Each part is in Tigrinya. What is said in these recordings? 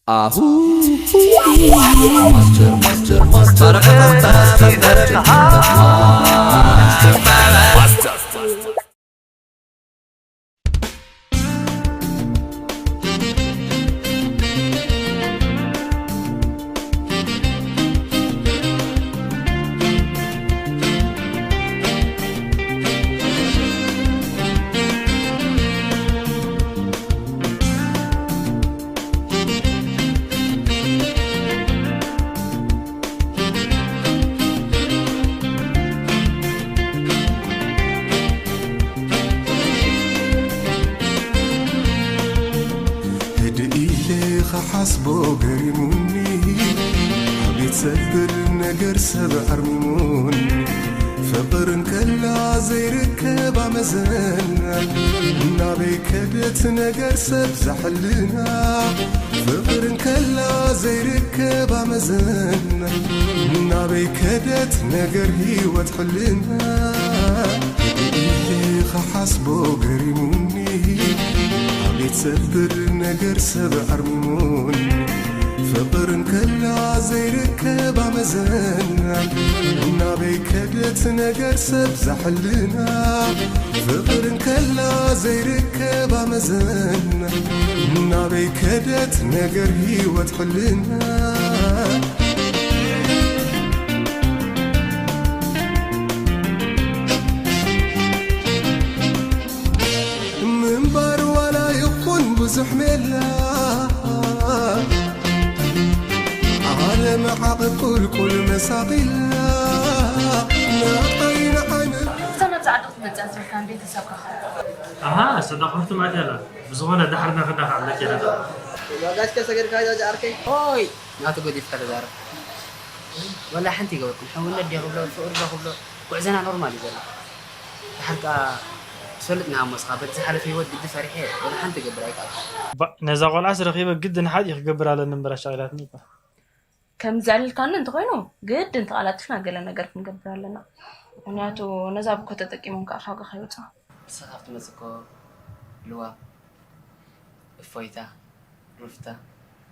ኣሁ ማስተር ማስተር ማስተር ማስተር ህድእ ኢለ ኸሓስቦ ገሪሙኒ፣ ኣቤት ዘብል ነገር ሰብ ኣርሚሙኒ። ፍቕር እንከላ ዘይርከብ ኣመዘና፣ ናበይ ከደት ነገር ሰብ ዛሕልና። ፍቕር እንከላ ዘይርከብ ኣመዘና፣ ናበይ ከደት ነገር ህይወት ሕልና። ኢለ ኸሓስቦ ገሪሙኒ፣ ኣቤት ዘብል ነገር ሰብ ኣርሚሙኒ። ፍቕር እንከላ ዘይርከብ ኣመዘና፣ ናበይ ከደት ነገር ሰብ ዛሕልና። ፍቕር እንከላ ዘይርከብ ኣመዘና፣ ናበይ ከደት ነገር ህይወት ሕልና። ምንባር ዋላ ይኹን ብዙሕ ሜላ፣ ዓለም ዓቕብ ቁልቁል መሳቒላ፣ ናብታይ ንዓይ ም- እዛ ናብዛ ዓዲ ክትመጽእ ኣዝርካ እንዴ ተሰብካ? ኣሃ፣ ሰዳቕ ሃብቲ ማእቲ ኣላ። ብዝኾነ፣ ዳሕር ናኸዳ ከዓለክ እየ ነታ። ዋጋሽከ ሰገድካዮ ዝዓርከይ? ኦይ፣ ናቱ ገዲፍካ ተዛረብ። ወላ ሓንቲ ይገበርኩም። ሕውነት ድዮ ክብሎ፣ ፍቕሪ ዶ ክብሎ፣ ጉዕዘና ኖርማል እዩ ዘሎ። ድሓር ከኣ ትፈልጥ ንሃሞስኻ፣ በቲ ዝሓለፈ ህይወት ግዲ ፈሪሐ፣ ወላ ሓንቲ ክገብር ኣይከኣልኩን። ባ-፣ ነዛ ቆልዓስ ረኺበ ግድን ሓዲ ክገብር ኣለኒ እምበር ኣሻቒላትኒ እኮ። ከም ዘዕልልካኒ እንተኾይኑ፣ ግድን ተቓላጢፍና ገለ ነገር ክንገብር ኣለና። ምኽንያቱ ነዛ ብኮ ተጠቂሞም ከኣ ፋጋ ከይወጽኣ። ንስኻ ክትመጽእ እኮ ልዋ፣ እፎይታ፣ ሩፍታ፣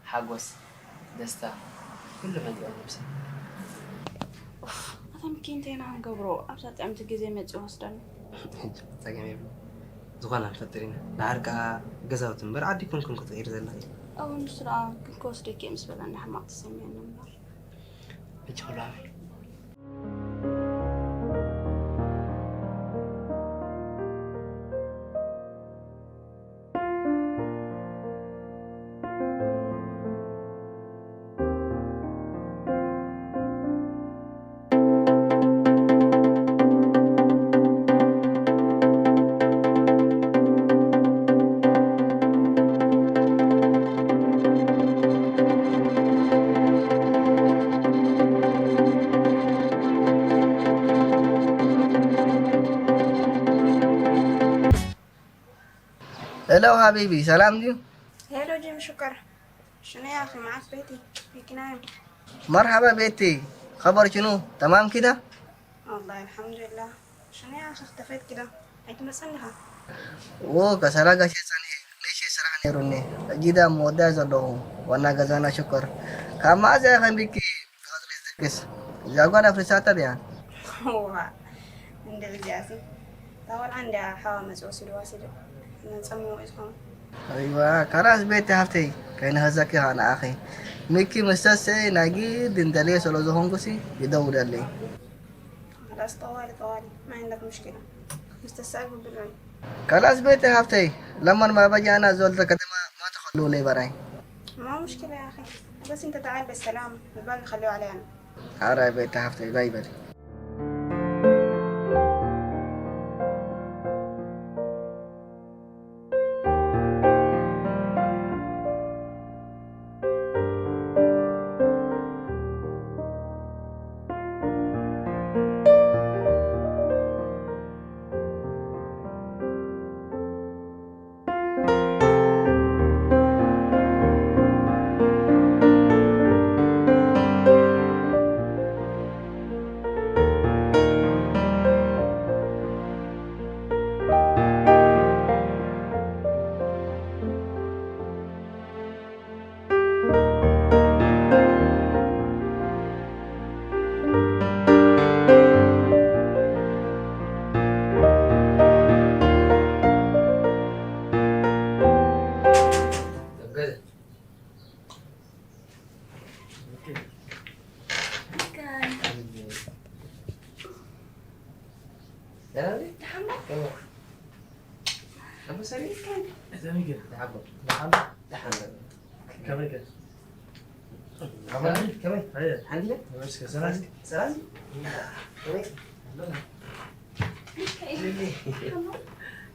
ሓጎስ፣ ደስታ፣ ኩሉ መሊኡ ኣብ ነብሰይ። ኡፍ፣ ኣታ ሚኪ እንታይ ኢና ክንገብሮ? ኣብዛ ጥዕምቲ ግዜ መጺኡ ወስደኒ። ሕጂ ጸገም የብሉ። ዝኾነ ንፈጥር ኢና። ደሓር ከኣ ገዛውቲ እምበር ዓዲ ኮንኩም ክትቕይር ዘለኺ። እው፣ ንሱ ደኣ ግን ክወስደኪ እየ ምስ በለኒ ሕማቕ ተሰምየኒ እምበር። ሕጂ ኩሉ ኣሜን። ሄሎ ሓቢቢ፣ ሰላም ድዩ? ሄሎ ጂም ሽኮር፣ ሽነ ያኺ መዓት ቤቲ ቢኪናዮም። መርሓባ ቤቲ፣ ኸበር ሽኑ? ተማም ኪዳ? ወላሂ ኣልሓምዱሊላህ። ሽነ ያኺ እኽተፈት ኪዳ? ኣይትመጽእን ዲኻ? ዎ፣ ከሰላ ጋሼ ጸኒሐ፣ ሌሼ ስራሕ ነይሩኒ። ሕጂ ዳ መወዳይ ዘለኹ፣ ዋና ገዛና ሽኮር። ካብ መኣዝ እያ ኸንቢኪ? ተቐጽሪ ዝድግስ። እዛ ጓል ኣፍሪሳታ ድያ? ዋ፣ እንድዒ እዚኣሲ። እታ ቆልዓ እንድያ ሓዋ መጽ ወሲድዋ ሲሉ። መጸም ይውዒ ዝኾኑ። ኣይዋ፣ ካላስ ቤቲ ሃፍተይ፣ ከይንህዘኪ ኸኣ ንኣኺ። ሚኪ ምስ ተስኤ ናይ ግድን ደልየ ስለ ዝኾንኩሲ ይደውለለይ። ካላስ ጠዋሊ፣ ጠዋሊ፣ ማይ እንዳት ሙሽኪላ። ምስ ተስኤ ግብር በል። ካላስ ቤቲ ሃፍተይ፣ ለመን ማበጃና ዞልተ ከተማ ማ ተኸሉ ለይ በራይ። ما مشكلة يا أخي، بس أنت تعال بالسلام، الباقي خليه علي أنا. ኧረ ቤቲ ሃፍተይ፣ ባይ በል። ዘሚገ። ደሓን። ደሓን። ደሓን። ከመይ ከ? ከመይ? ከመይ? ኣየ። ሓንቲ ከ? መስከ ሰላም። ሰላም? ከመይ?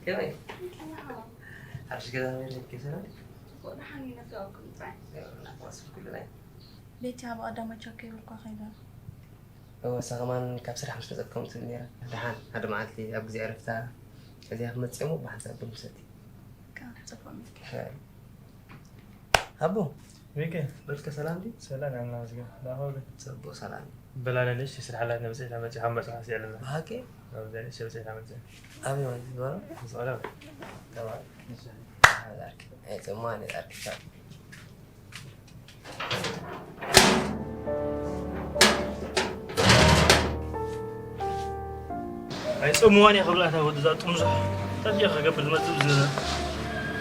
ከመይ? ኣብ ሽገዛ መሬት ከ ሰላም? ደሓን ኢና፣ ተዋወቅኩም ጥራይ። ናባስ ኩሉ ናይ። ቤቲ ኣብ ቀዳማይ ቻው ከይበልኳ ከይዳ። እወ፣ እሳ ከማን ካብ ስራሕ ምስ መጸት ከምኡ ትብል ነይራ። ደሓን፣ ሓደ መዓልቲ ኣብ ግዜ ዕረፍታ እዚኣ ክመጽእ እሞ ብሓንሳብ ቡን ንሰቲ። ከኣ ጽቡቕ ምልኪ። ሃይ። ኣቦ፣ ሚኪ። በልከ ሰላም ድዩ? ሰላም፣ ኣምላኽ ይመስገን። ናኸው ግን። ጽቡቕ ሰላም። በላለ ንእሽተይ ስራሕ ኣላትና፣ በጺሕና መጺኻ መጽኻ ስዕልና። ብሓቂ? ኣብዚ ንእሽተይ በጺሕና መጺኻ። ኣበይ ማለት እዩ ዝበሎ? ምስ ኦላ። ተባዕ። እሺ። ኣይ፣ ጽሟ፣ ኣነ ጻድቅ። ኣይጸምዋን እየ ክብላ እታ ወዲ እዛ ጥምዙሕ። እንታይ እየ ክገብር ዝመጽእ ብዝበለ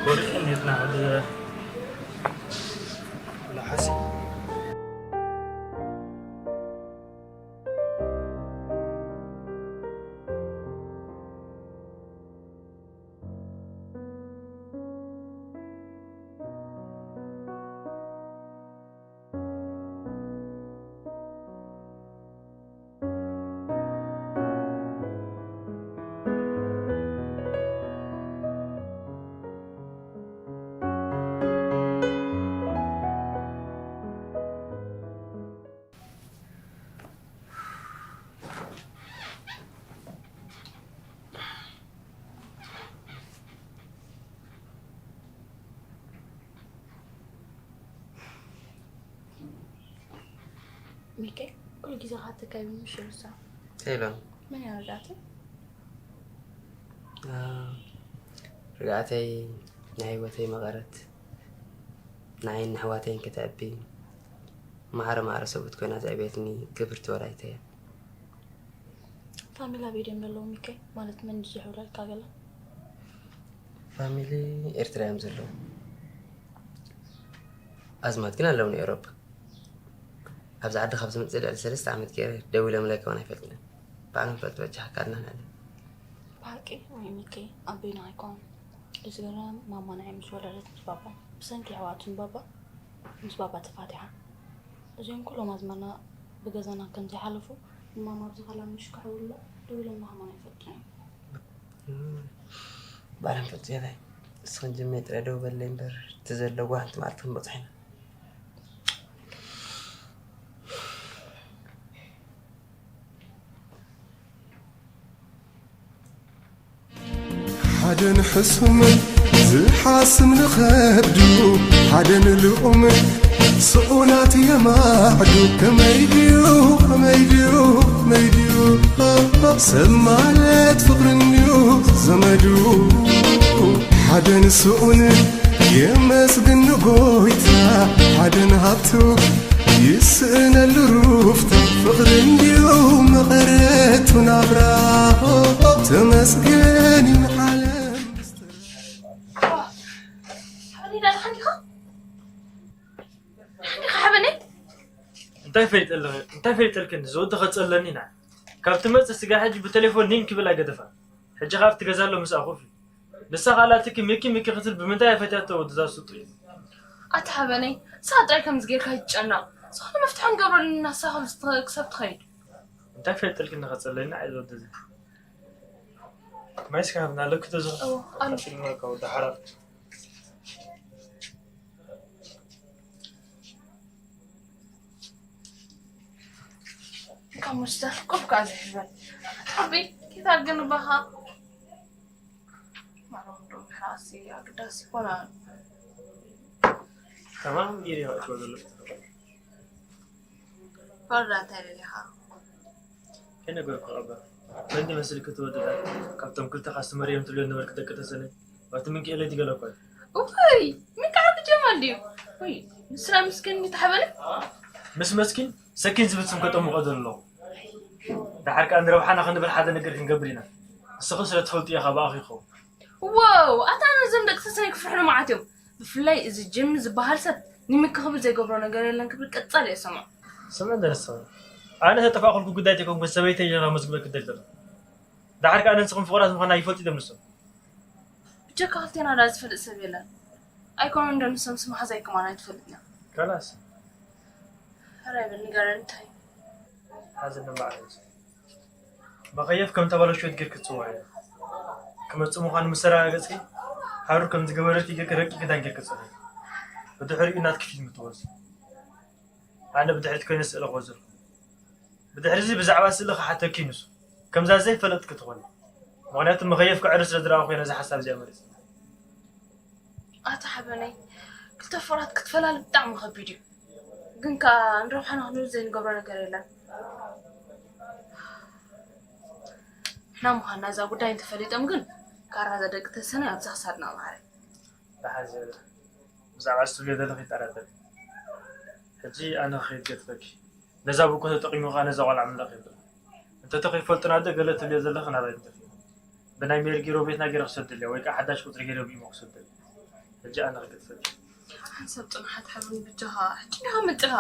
ኮሪዕ እንዴትና ወዲ እዛ። ላሓሲ። ሚኪ፣ ኩሉ ግዜ ካብ ተካይዱ ምሽ ይርሳዕ። ሄሎ። መን እያ ርግኣተይ? አ፣ ርግኣተይ ናይ ህይወተይ መቐረት፣ ንዓይን ንኣሕዋተይን ከተዕቢ፣ ማዕረ ማዕረ ሰብኡት ኮይና ዘዕበየትኒ ክብርቲ ወላዲተይ እያ። ፋሚሊ ኣበይ ድዮም ዘለዉ ሚኪ? ማለት መን እዩ ዝሕብረልካ ገለ? ፋሚሊ ኤርትራ እዮም ዘለዉ። ኣዝማድ ግን ኣለውኒ ኤውሮጳ። ኣብዚ ዓዲ ካብ ዝመጽእ ልዕሊ ሰለስተ ዓመት ገይረ፣ ደዊሎምለይ ከማን ኣይፈልጥን እዮም። ባዕሎም ይፈልጡ፣ በጃኻ ካልናን ኣለ። ብሓቂ? ወይ ሚኪ፣ ኣቦይ ንዓይ ኮን። ዝገርም፣ ማማ ንዓይ ምስ ወለደት ምስ ባባ፣ ብሰንኪ ኣሕዋቱ ንባባ፣ ምስ ባባ ተፋቲሓ። እዚኦም ኩሎም ኣዝማድና ብገዛና ከም ዘይሓለፉ፣ ንማማ ኣብዚ ካላ ምሽ ክሕውሎ ደዊሎም ንሃማና ይፈልጡ እዮም። እም፣ ባዕሎም ይፈልጡ እዮም። ንስኽን ጅመይ ጥራይ ደው በለይ እምበር፣ እቲ ዘለዎ ሓንቲ መዓልቲ ክንበጽሖ ኢና። ሓደን ሕሱምን ዝሓስም ንኸብዱ፣ ሓደን ልኡምን ስኡናት የማዕዱ። ከመይ ድዩ፣ ከመይ ድዩ፣ ከመይ ድዩ ሰብ ማለት ፍቕሪ እንድዩ ዘመዱ። ሓደን ስኡን የመስግን ንጎይታ፣ ሓደን ሃብቱ ይስእነሉ ሩፍታ። ፍቕሪ እንድዩ መቐረቱ ናብራ፣ ተመስገን እዩ ንዓለም። ሓበነይ ዳኣ ደሓን ዲኻ? ደሓን ዲኻ ሓበነይ? እንታይ ፈሊጠልኺ? እንታይ ፈሊጠልክኒ? ዝወዲ ከጸለኒ ኢና። ካብ ትመጽእ ስጋ ሕጂ ብቴሌፎን ኒን ክብል ኣይገደፋን። ሕጂ ካብ ትገዛ ኣሎ ምስኣ ኮፍ ኢሉ። ንሳ ካልኣትኪ ሚኪ ሚኪ ክትብል ብምንታይ እያ ፈትያቶ ወዲ እዛ ስጡይ? ኣታ ሓበነይ፣ ንስኻ ጥራይ ከምዚ ጌርካ ኣይትጨነቕ። ዝኾነ መፍትሒ ክንገብረሉ ኢና ንሳ ክሳብ ትኸይድ። እንታይ ፈሊጠልክኒ ከጸለኒ ኣይ ዝወዲ እዚ። ማይ እስከ ሃብና ኣለኪ ዶ ዝኸ-? እዎ፣ ኣሎ። ቀጺልና ካብ ወዲ ሓራር። ካብ መስተ ኮፍ ከኣ ዘይሕበን። ሓቢ፣ ኬታ ግን ባኻ። ማሮም ዶ ምሕራሲ ኣግዳሲ ይኮና። ተማም ጌር ይዋጭ ወዘሎ። ፈርዳ እንታይ ደሊኻ? ከይነገርኩ ኣባ። በእንዲ መስል ክትወድዳ፣ ካብቶም ክልተ ካስተመር እዮም ትብልዮ ነበርክ ደቂ ተሰነ። ኣብቲ ምንኪ ኤለይቲ ገለ እኮ እዩ። ውይ፣ ምን ከዓቢ ጀማል ድዩ? ውይ፣ ንስና ምስኪን እንዲ ተሓበለ? ምስ መስኪን፣ ሰኪን ዝብል ስም ከጠምቆ ዘሎ። ደሓር ከኣ ንረብሓና ክንብል ሓደ ነገር ክንገብር ኢና። ንስኺ ስለ ትፈልጡ ኢኻ ብኣኺ ይኸውን። ዋው፣ ኣታ ነዞም ደቂ ተሰነ ክፍርሑኒ መዓት እዮም። ብፍላይ እዚ ጅም ዝበሃል ሰብ ንሚኪ ክብል ዘይገብሮ ነገር የለን ክብል ቀጻሊ እየ ዝሰምዖ። ስምዒ ደርሰው። ኣነ ተጠፋእኩልኩ ጉዳይ ተይኮንኩ ሰበይተይ ጀራ መዝግበ ክደል ዘሎ። ደሓር ከኣ ንስኹም ፍቑራት ምዃና ይፈልጡ እዮም ንሶም። ጀካ ክልቴና ዳ ዝፈልጥ ሰብ የለን። ኣይኮነን እንዶ ንሶም ስም ሓዛይ ከማን ኣይትፈልጥና። ከላስ ሕራይ በል ንገረን እንታይ። ሓዚ ንባዕል መኸየፍ ከም ተባላሽወት ጌርክ ትጽውዕ እያ። ክመጽእ ምዃኑ ምስ ተረጋገጽኪ ሃሩር ከም ዝገበረልኪ ጌርክ ረቂቕ ክዳን ጌርክ ትጽውዕ። ብድሕሪኡ ናትኪ ፊልም ትወስድ። ኣነ ብድሕሪት ኮይነ ስእሊ ክወስደልኩ። ብድሕሪ እዚ ብዛዕባ ስእሊ ክሓተኪ ንሱ ከምዛ ዘይፈለጥኪ ትኾኒ። ምኽንያቱ መኸየፍ ክዕርስ ስለ ዝረኣኹ እየ ነዚ ሓሳብ እዚኣ መሪጸ። ኣታ ሓበነይ ክልተ ፍቕራት ክትፈላሊ ብጣዕሚ ከቢድ እዩ። ግን ከኣ ንረብሓና ክንብል ዘይንገብሮ ነገር የለን። ንሕና ምዃንና እዛ ጉዳይ እንተፈሊጦም ግን ካራ እዛ ደቂ ተሰነ ኣብዛ ክሳድና ማዕረ። ደሓን ዝበለ ብዛዕባ እሱ ትብልዮ ዘለኺ ይጠራጠር። ሕጂ ኣነ ክኸይድ ገድፈኪ። ነዛ ቡኮ ተጠቒሙ ከኣ ነዛ ቆልዓ ምለኽ የብላ። እንተ ተኸይፈልጡና ዶ ገለ ትብልዮ ዘለኺ ናባይ ምጠፊኡ። ብናይ ሜሪ ጌሮ ቤትና ጌረ ክሰደልያ ወይ ከኣ ሓዳሽ ቁጽሪ ጌረ ብኢሞ ክሰደልያ። ሕጂ ኣነ ክገድፈኪ። ሓንሳብ ጽንሓት ሓብን ብጃኻ ሕጂ ዲኻ መጺኻ?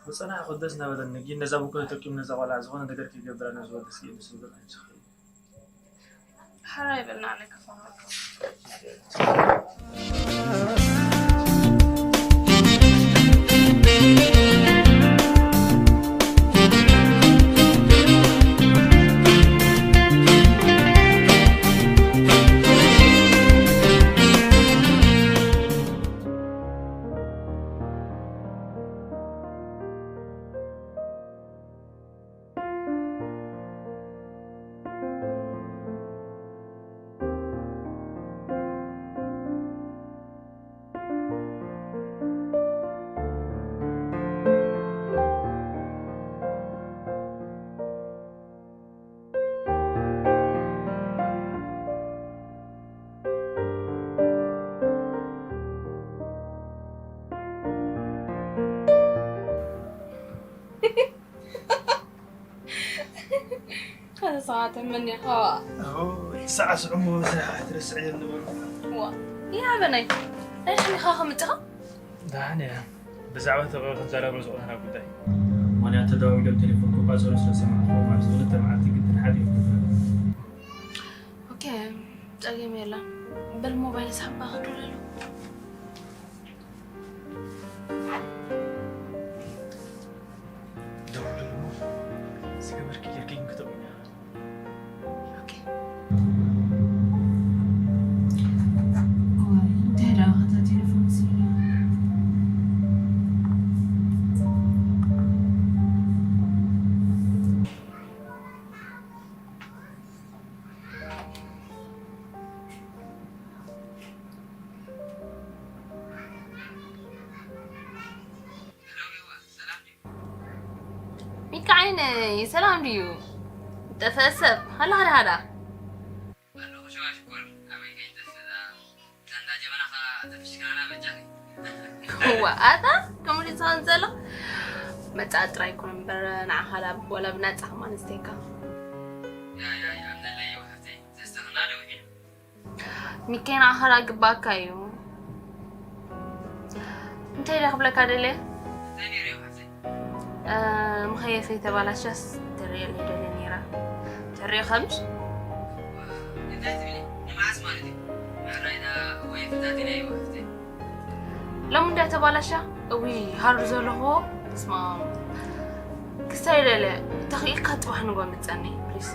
ብጽንሓ ክደስ እናበለኒ ግን ነዛ ቡኮ ተጠቒሙ ነዛ ቆልዓ ዝኾነ ነገር ከይገብራ ነዚ ወዲ ስኢሉ ስብል ኣይችኽእል። ሕራይ በልና ኣነ ከፋመልኩም። ኣነ ሰዓት መን ኢኻ? ሰዓት ስዑሞ ስራሕ ትረስዕ የነበርኩ። ዋ ይሃበናይ ናይ ሕሚኻ ከምፅኻ ደሓን እያ። ብዛዕባ ተቐ ክንዛረበሉ ዝኾነና ጉዳይ። ምኽንያቱ ተደዋዊሎም ቴሌፎን ክቋፀሩ ስለሰማዕኹ ኣብዚ ክልተ መዓልቲ ግድን ሓዲሩ። ኦኬ ጸገም የለን። በል ሞባይል ሳባ ክደውለሉ። ደውልሉ። ዝገበርኪ ጌርኪ ግን ክተውኛ። ኦኬ። እዋይ፣ እንታይ ደኣ እታ ቴሌፎን ስኢላ? ሚካ ዓይነይ ሰላም ድዩ? ጠፍአ ሰብ ሃላ ሃዳ ሃዳ ኣለኹ ሸዋ ሽኮር ኣበይ ከይጠፍእ እዛ እንዳ ጀበናኻ ተፍሽካና በጃኺ ዋ ኣታ ከምኡ ድዩ ዝኸውን ዘሎ? መጻኢ ጥራይ ይኩን እምበር ንዓኻ ላ ወላ ብናጻ ከማን ንስተየካ። ያ ያ ያ እምነለይ ወሓፍተይ ዘስተኽና ዶ ውዒሉ ሚካኤል ኣኸራ ግባካ እዩ። እንታይ ኢለ ክብለካ ደልየ? እንታይ ነይሩ እዩ ሓፍተይ? እ፣ መኸየፈይ ተባላሻስ ትርእየኒ ደልየ ነይራ። ትርእዮ ከምሽ? እንታይ ትብሊ? ንመዓስ ማለት እዩ? ምዕራይና ወይ ፍታቲና እዩ ሓፍተይ። ሎሚ እንዳ ተባላሻ እዊ ሃሩ ዘለኹዎ ስማ ክሳይ ደለ ተኽኢልካ ጽባሕ ንጎ ምጸኒ ፕሊስ።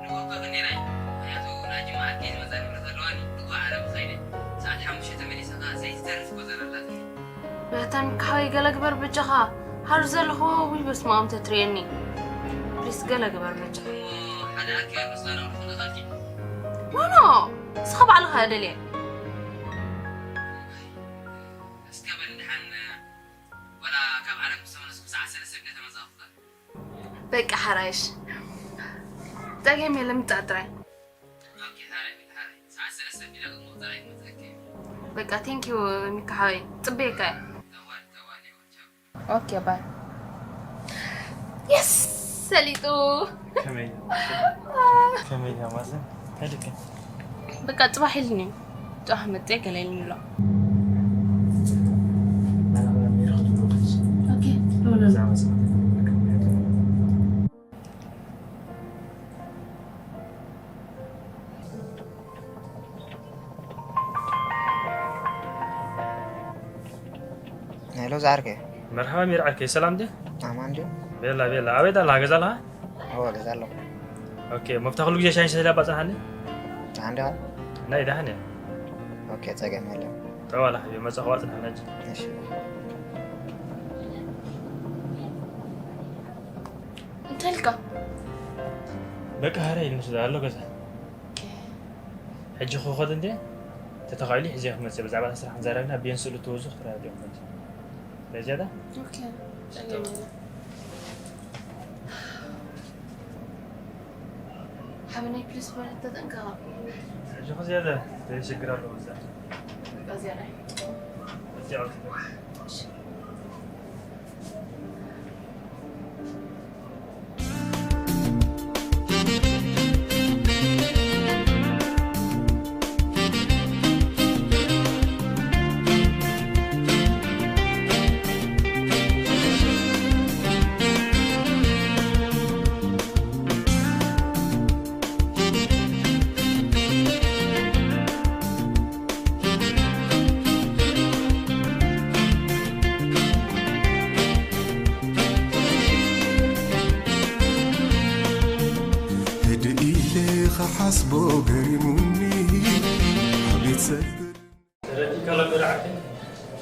ንጎ ከግኔራይ ምክንያቱ ናይ ጅምዓት ከይዝመፃ ንብረት ኣለዋኒ ንጎ ዓረብ ኸይደ ሰዓት ሓሙሽተ ተመሊሰ ከዓ ዘይትተርፍ ቆፀራ ኣላትኒ በታ ሚካሓወይ ገለ ግበር በጃኻ ሃር ዘለኹ ውይ በስመኣም ተትርእየኒ ፕሊስ ገለ ግበር በጃኻ እሞ ሓደ ኣኪያ ምስጋና ክልእኸልኪ ኖ ኖ እስኻ ባዕልኻ ደልየ እስከ በል ድሓን ወላ ካብ ዓረብ ምስ ተመለስኩ ሰዓት ሰለስተ ግደ ተመዛኹ በቃ ሓራይሽ ጸገም የለ ምጻእ ጥራይ በቃ ቴንኪዩ ሚካ ሓወይ ጽበየካ እየ ኦኬ ባይ የስ ሰሊጡ ከመይ ከመይ እያ ማዘን? ከልክ በቃ ጽባሕ ኢልኒ ጽባሕ መጤ ገለ ኢልኒ ኣሎ ኦኬ ሎሎ ብዛዕባ ስራሕ ሄሎ ዝዓርከይ። መርሓባ ሚር ዓርከይ፣ ሰላም ድዩ? ኣማን ድዩ? ቤላ፣ ቤላ። ኣበይ ኣለኻ? ገዛ ኣለኻ? እወ፣ ገዛ ኣለኹ። ኦኬ፣ መፍታ ኩሉ ግዜ ሻሂ ሰሊያ ባጽናሓኒ? ደሓን ዲኻ? ናይ ደሓን እየ። ኦኬ፣ ጸገም የለን። ጠዋላ ሓቢቢ፣ መጻኹ፣ ኣጽናሓኒ ሕጂ። እሺ። እንታይ ኢልካ? በቃ፣ ሃረ ኢልኒ ስለ ኣሎ ገዛ። ኦኬ። ሕጂ ክኸድ እንዴ? ተተኻኢሉ ሕዚ ክትመጽእ፣ ብዛዕባ እታ ስራሕ ክንዛረብና፣ ብየን ስእሉ ትወዙ ክትረዳድኡ ክትመጽእ። ስለዚ ያዳ? ኦኬ። ጸገም የለን። ሓበናይ ፕሊስ በል ተጠንቀቕ። ሕጂ ኸ ዝያዳ ዘይሽግር ኣለዎ እዛ። በቃ ዝያዳ። እዚኣ እሺ። ህድእ ኢለ ኸሓስቦ ገሪሙኒ፣ ኣቤት ሰብር። ተረዲእካ ሎሚ ርዓት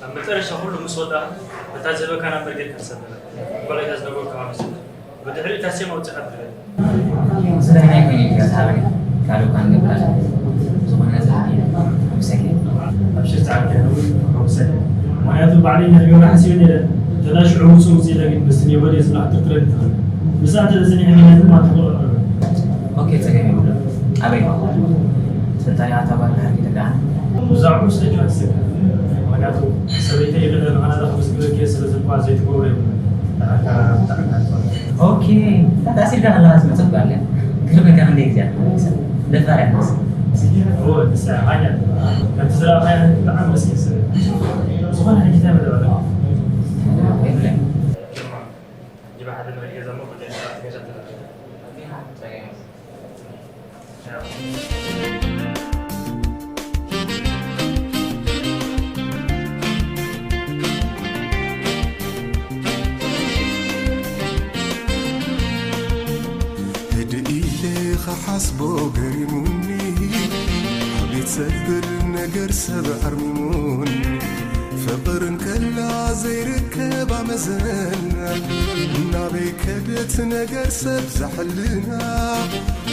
ኣብ መጨረሻ ኩሉ ምስ ወዳ፣ በታ ዝህበካ ናምበር ጌርካ ትሰብር። እኳ ጌታ ዝነበርካ መሲሉ። ብድሕሪኡ እታ ሴም ኣውጺኻ ትድረግ። ስለዚ ናይ ኮይነ ኢልካ ዝሃበኒ ካልእ እኳ ንገብር ኣለና። ዝኾነ ዘድልየኒ ምሰኪ። ኣብሽር ጻዕርካ እውን ሕጉሰ። ምኽንያቱ ባዕለይ ነኽገብራ ሓሲበ ነይረ። ተላ ሽዑ ውጹ ውጽ ኢለ ግን ምስቲ ኔጎዴ ዝብላ ክትጥርጥረኒ ትኽእል። ምስኣ እንተዘጸኒሐ ግን ድማ ትኽእል። ኦኬ፣ ጸገም የብሉን። ኣበይ ኢኻ? ትፈልጣ ዲኻ እታ ጓል ብሓቂ ደኣ? ብዛዕባኡ ስለ ጆሃንስ ምኽንያቱ ሰበይተይ ይቕረ ንኻናዳ ክምስግረኪ እየ ስለ ዘልኳ ዘይትገብሮ የብሉን። ንዓካ ብጣዕሚ እያ ትፈርሕ። ኦኬ፣ እታ ተኣሲርካ ከለኻ ዝመጸት ጓል እያ። ክገርመካ ክንደይ ግዜ እያ ትመልሳ። ደፋር እያ ትመስል። እወ፣ ንሳ እያ ሃያ። ከምቲ ዝረኣኻያ ብጣዕሚ መስኪን ሰብ እያ። ዝኾነ ሕጂ እንታይ መደብ ኣለካ? የብለይን። ጅባ ሓደ መሪ ገዛ እሞ ጉዳይ ስራሕ ገዛ ተረፈ። ህድእ ኢለ ኸሓስቦ ገሪሙኒ፣ ኣቤት ሰብር ነገር ሰብ ኣርሚሙኒ። ፍቕር እንከላ ዘይርከብ ኣመዘን፣ ናበይ ከደት ነገር ሰብ ዛሕልና።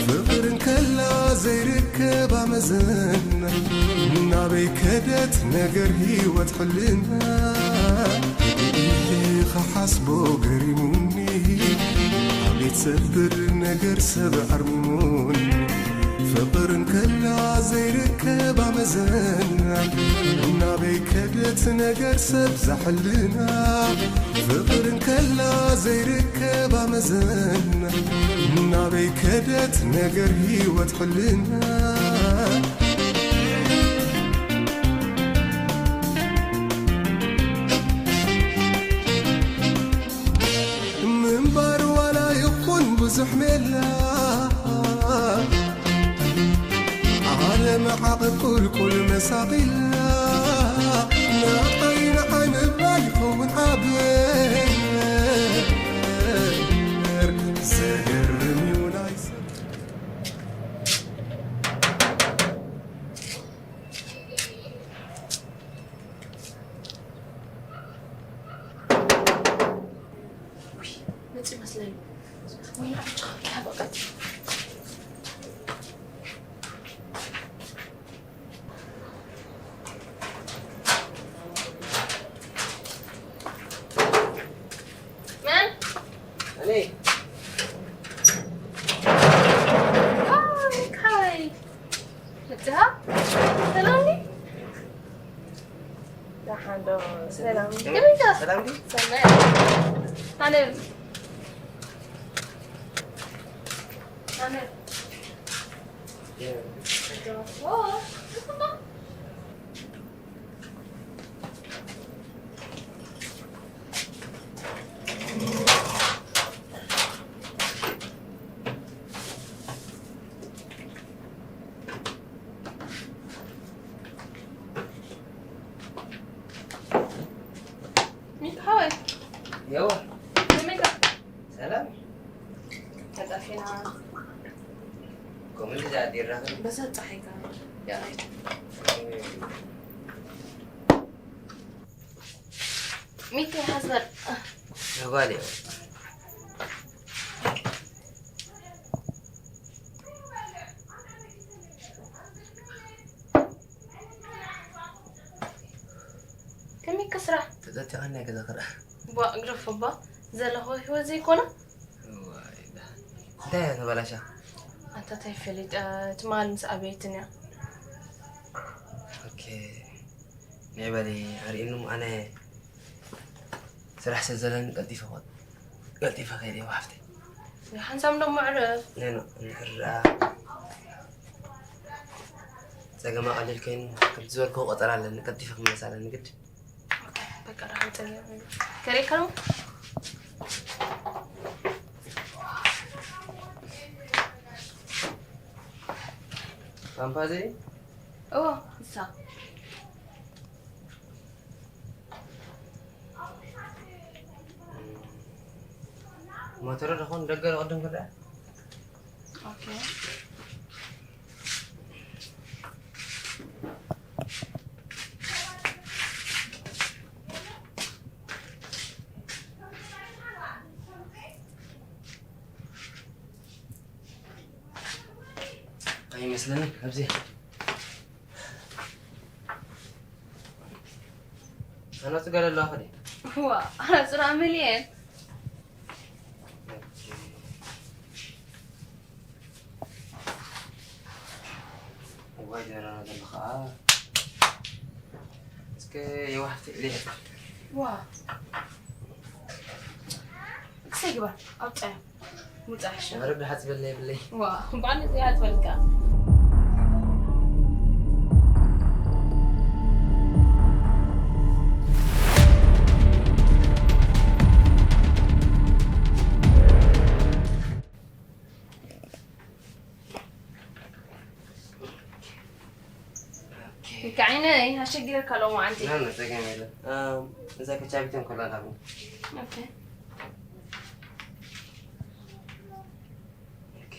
ፍቕር እንከላ ዘይርከብ ኣመዘን፣ ናበይ ከደት ነገር ህይወት ሕልና። ኢለ ኸሓስቦ ገሪሙኒ፣ ኣቤት ሰብር ነገር ሰብ ኣርሚሙኒ። ፍቕር እንከላ ዘይርከብ ኣመዘን፣ ናበይ ከደት ነገር ሰብ ዛሕልና። ፍቕር እንከላ ዘይርከብ ኣመዘን፣ ናበይ ከደት ነገር ህይወት ሕልና። ምንባር ዋላ ይኹን ብዙሕ ሜላ፣ ዓለም ዓቐብ ቁልቁል መሳቒላ፣ ንዓይ ንዓይ ምባል ይኸውን ዓበር። ዘገርም እዩ ናይ ሰብ። ውይ፣ መፂኡ መስለኒ። ወይኒ፣ ዕጭ፣ በቃ። መን? እኔ። ሃይ፣ ሃይ። መፅኻ? ሰላም ድዩ? ደሓን ዶ? ሰላም። ከመይ ኢኻ? ሰላም ድዩ? ሰናይ። ኣነ። ኣነ። ኦ፣ ሓወይ፣ የዋ፣ ከመይ ኢኻ? ሰላም። ተጠፊና። ከምኡ እንዲዛ ኣዲራኺ? በዛ ጸሓይ ከኣ ደኣ። ሚኪ ሓዘር። ተጓልዮ። ከመይ ከ ስራሕ? ተጠቲቐኒ ገዛ ክርኣ። ቧ፣ ግደፎ እባ። ዘለኹ ህይወት ዘይኮነ? ዋይ፣ ዳ-፣ እንታይ እያ ተበላሻ? ኣታ ታይ ፈሊጠ፣ ትማል ምስ ኣበየትን እያ። ኦኬ። ንዕበሊ፣ ኣርእየኒ እሞ ኣነ ስራሕ ስለ ዘለኒ ቀልጢፈ ኸ-፣ ቀልጢፈ ከይደ እየ፣ ሓፍተይ። ሓንሳብ ደሞ ዕረፍ። ኖ፣ ኖ፣ እንድሕር ደኣ ጸገም ኣቐሊል ኮይኑ፣ ከምቲ ዝበልክዎ ቆጸራ ኣለኒ፣ ቀልጢፈ ክምለስ ኣለኒ ግድ። ኦኬ፣ በቃ፣ ደሓን ጸገም የብሉን። ከርእየካ ነው? ፓምፓ ዘይ? እዎ፣ ንሳ። ሞተረ ደኾን ደገ ቅድም ክርአ። ኦኬ። ኣይመስለንን ኣብዚ። ኣናጹ ገለ ኣለዋ ከዲ? ዋ፣ ኣናጹ ደኣ መሊኤን። እዋይ፣ ደራና ዘሎ ኸኣ። እስከ የዋህቲ እልየ። ዋ። ክሰይ ግበር፣ ኣውጻዮ። ምጻሕ ሻ። መረብ ድሓጽበለይ የብለይ። ዋ፣ ባል እዚኣ ትበልካ። ኦኬ። ከዓይነይ ኣሸጊረካ ሎማዓንቲ። ና፣ ና፣ ጸገም የለን። እም፣ እዛ ከቻቢተን ኮላ ላቡ። ኦኬ። ኦኬ።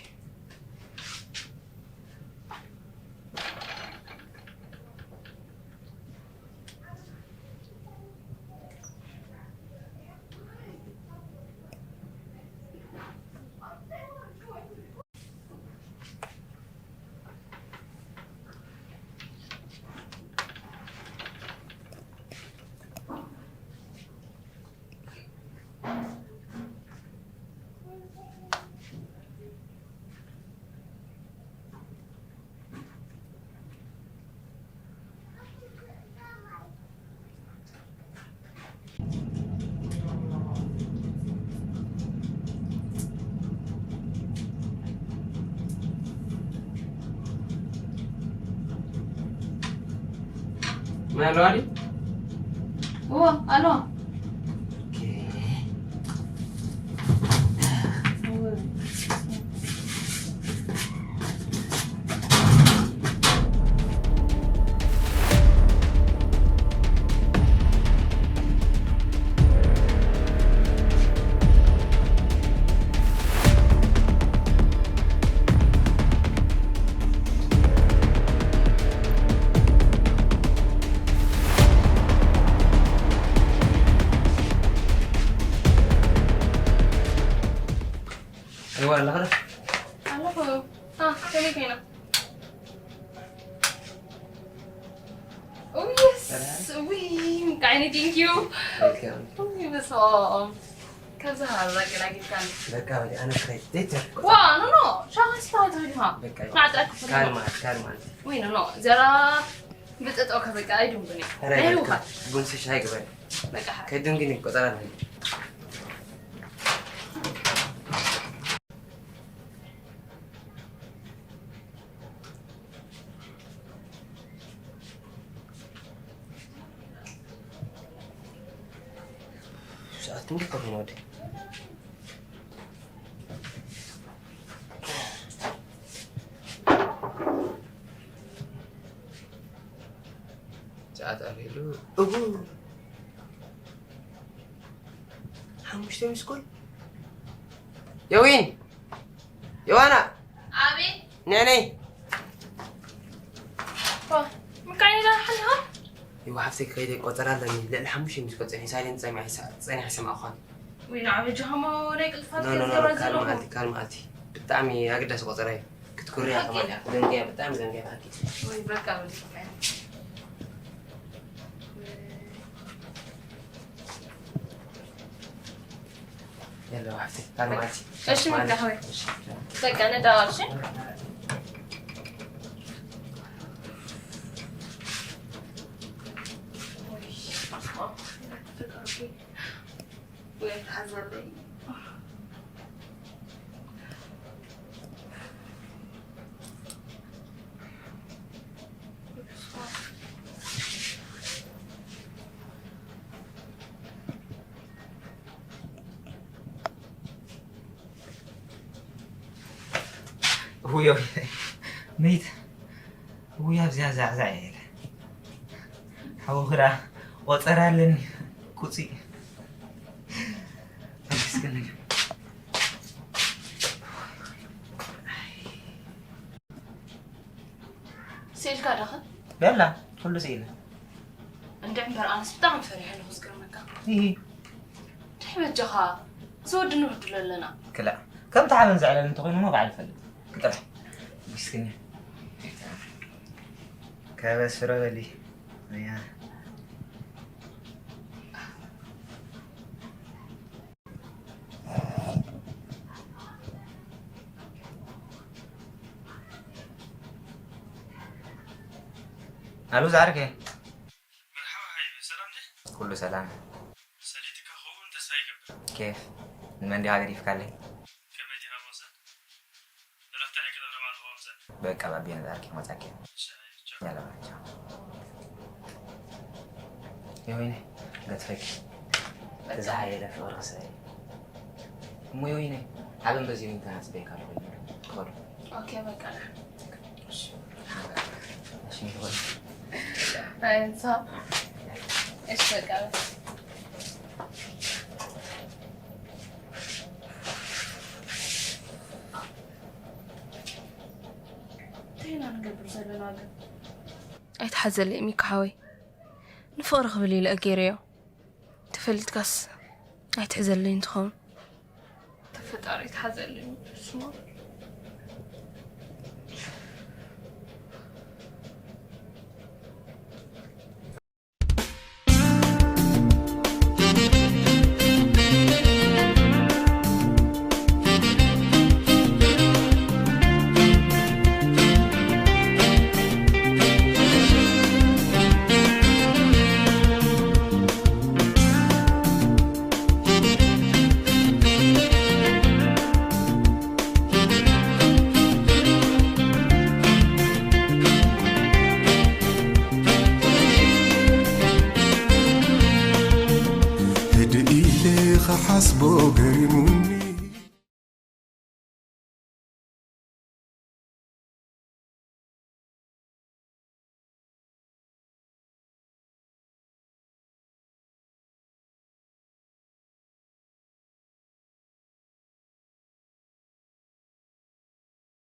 ማይ ኣለዋ ድዩ? እዎ፣ ኣለዋ። ኦኬ። ኣይዋ፣ ኣለኻ ዶ? ኣለኹ። አ፣ ከመይ ኮይና? ኡይ፣ የስ፣ ኡይ፣ ምቃዕኒ፣ ቴንክ ዩ። ዌልካም። ኡይ፣ በስመ ኣብ። ካብዛ ሃላ ገላጊልካኒ። በቃ፣ ወዲ ኣነ ክኸይድ። ዘይትረፍ። ዋ፣ ኖ፣ ኖ፣ ሻኻ ስታወት ዲኻ? በቃ፣ ንዓጥራይ ክፍል ካልማ፣ ካልማ። ወይ፣ ኖ፣ ኖ፣ ዘራ ብጥጦ ከበቃ ኣይድንጉን እዩ። ኧረ፣ ናይ በቃ፣ ህውሃት። ቡን ሻሂ ግበሪ። በቃ። ከይድንጉን እዩ፣ ቆጸራ ኣለኒ። ሰዓት ክንደይ ኮይኑ ወዲ? ሰዓት ኣኺሉ። እው። ሓሙሽተ ሚስኮል። የዊን፣ የዋና፣ ኣቤት። ንዕነይ። ዋ፣ ምካን ኢላ ሓልኻ? ይዋ ሓፍተይ ከይደ ቆጸራ ኣለኒ። ልዕሊ ሓሙሽተ ሚስኮል ጸኒሑ ሳይለንት ጸኒሑ ይሰ- ጸኒሑ ይሰማዕኳን። ወይ ንዓ በጃኻ እሞ ናይ ቅልጥፋት ኖ ኖ ኖ፣ ከዝገባ ካልእ ዘለኹ። መዓልቲ፣ ካልእ መዓልቲ። ብጣዕሚ ኣገዳሲ ቆጸራ እዩ። ክትኩርያ ሓቂ። ከማን እያ። ደንግያ፣ ብጣዕሚ ደንግያ ብሓቂ። ወይ በቃ በቃ። የለ፣ ዋሕቲ፣ ካልእ መዓልቲ። እሺ፣ መዓልቲ። ምንታይ ሓወይ? በቃ፣ ንዳዋል፣ እሺ? ወይ፣ ሓዘለይ። ውዮ መይት ውያ ኣብዚኣ ዛዕዛዕ እየ ኢለ ሓወኺ ደኣ ቆፀራ ኣለኒ ቁፂ ኣመስግነኝ ስኢልካ ዳኸ? በላ ኩሉ ስኢለ። እንድዒ እምበር ኣነስ ብጣዕሚ ፈሪሐ ኣለኹ ዝገርመካ። ይሂ እንታይ በጃኻ እዚ ወዲ ንብድሎ ኣለና። ክላእ ከምቲ ሓበን ዘዕለል እንተኾይኑ እሞ ባዕሉ ይፈልጥ። ክጥራሕ። ምስኪን። ከበስሮ በሊ። እያ። ኣሉ ዝዓርከ መርሓባ ሓይሉ ሰላም ድዩ? ኩሉ ሰላም። ሰለይትካ ክኸውን ተስፋ ይገብር። ኬፍ ንመን ዲኻ ገዲፍካለይ? ከመይ ዲኻ ሞሳ? እረፍታ ናይ ቀደም ረብዓ ንኸውን ዘን። በቃ ባቢ ነዛርኪ መጻኪ። ሻይ ቻው። ያላ ቻው። የወይነ ገጥፈኪ። በቃ። ተዛሃየለ ፍቕሪ ክስዕር። እሞ የወይነ ዓለም በዚ ምንታይ ኣጽበየካ ኣለኹ። ክኸዱ። ኦኬ በቃ። እሺ። እሺ ይኸዱ። ኣይ እንሳ። እሺ በቃ። እንታይ ኢና ንገብር ዘለና ግን? ኣይትሓዘለይ ሚካ ሓወይ፣ ንፍቕሪ ክብል ኢለ ገይረዮ። ተፈሊጥካስ ኣይትሕዘለይ እንትኸውን። ተፈጣሪ ኣይትሓዘለይ ስማ። ህድእ ኢለ ክሓስቦ ገሪሙኒ።